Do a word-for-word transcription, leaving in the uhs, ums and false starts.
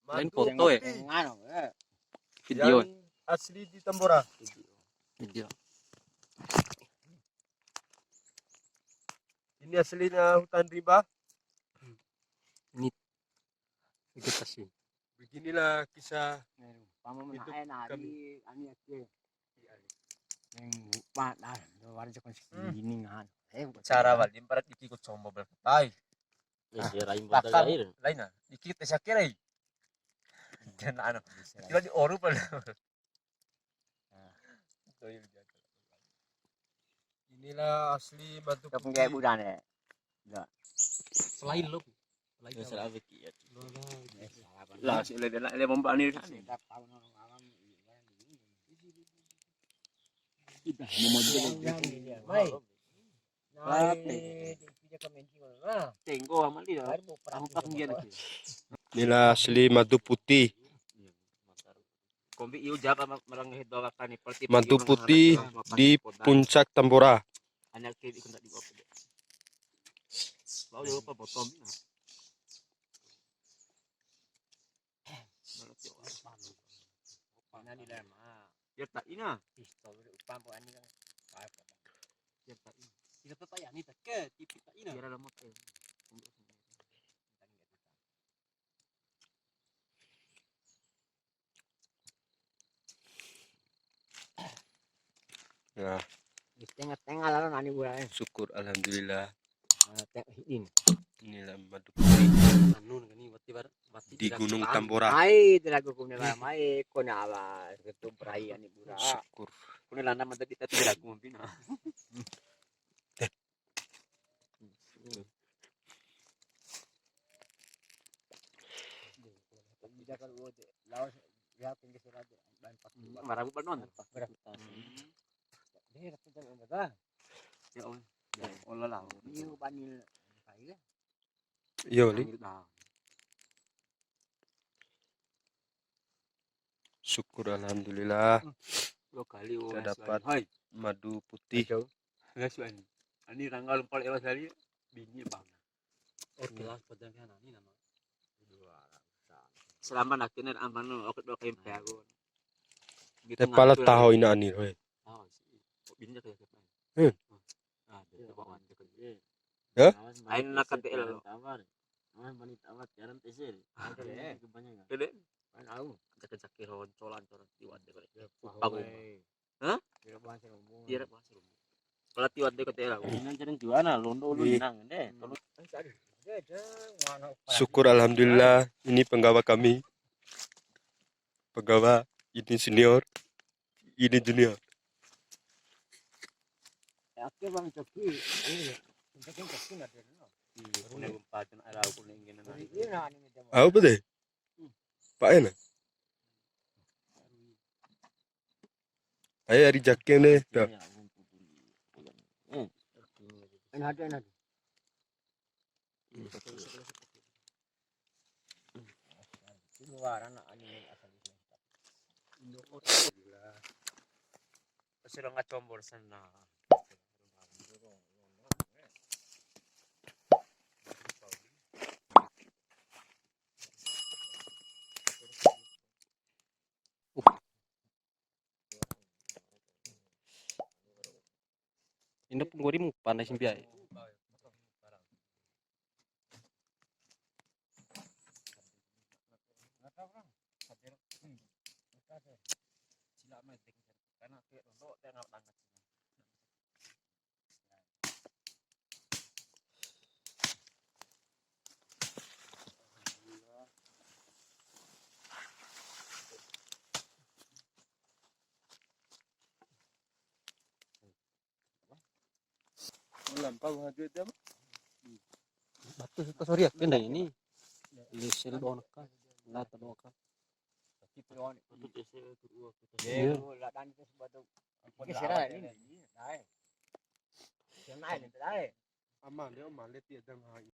Lain foto ya? Ngano, eh. Video. Yang asli di Tambora. Video. Ini aslinya hutan rimba. Ini vegetasi. Beginilah kisah hidup kami. Cara wali mparat diki ku combo bel tai. Laina, diki te sakira i. Kena anu. Kira di oru pada. Inilah asli madu putih. Kayak bulan ya. Selain lo. Selain lo. Lah, si le, le, le, mombak ni. Mai. Tenggo amal dia. Ampak dia. Inilah asli madu putih. Kombi iu japa ma-, marang hedo wakani, madu putih di puncak Tambora. Anak ke ikut tak di bawah. Mau jawab apa botol? Mana dia? Mana dia, Ma? Biar tak ina. Pistol udah upah, Bu, ani kan. Biar tak ina. Kita tak payah ni, tak ke, tipi tak ina. Biar ada motor. Ya. Di tengah-tengah lalu nani bura e. Syukur, alhamdulillah. Ah, te-, hidin. Inilah madu putih. Anu, ini wati bar-, wati di Gunung Tambora. Ai, tiragu kune ba, mai, kone awa, ketu berai ani bura. Syukur. Kune lana mantap kita tiragu mampina. Marabu banon. Ya Allah. Ya Allah. Iyo, Li. Syukur, alhamdulillah. Dua kali, oh, kita dapat madu putih. Aduh. Ani rangga lupa lewat kali, bini bang. Oh, kelas pedang kan, ani nama. Selama akhirnya amanu, oke, dua kali pe aku. Gitu. Te pala ngatur taho ya. Ina ani, hoi. Taho sih. Kok bini kayak siapa? Hmm. Ah, dia bawa aja kan. Hah? Ain nak ke T L. Tawar. Ah, mani tawar, jarang T C. Oke. Kebanyakan. Gede. Kan au. Cakir-cakir roncolan, coran tiwat deh, kali. Upah, eh. Hah? Kira bahasa rombongan. Kira bahasa rombongan. Kalau tiwat deh, ke T L. Ini jarang juana, londo lu nang deh. Syukur, alhamdulillah, ini penggawa kami. Penggawa, ini senior, ini junior. Oke, Bang Coki. Ini, Bang Coki ada, no? Iya, punya empat, ada aku nih, gini, nah. Iya, nah, ini dia, Bang. Apa deh? Pak Ena. Ayo, ari jake deh. Dah. Enak, enak. Luar anak anime asal di sini. Sira ngacombor sana. Indo nggori mu pandai simpi ai. Lampa gua haju dia. Batu kita sorry ya, kena ini. Lisel doang kan. Lah, doang kan. Iya. Aman, dia malet dia dah.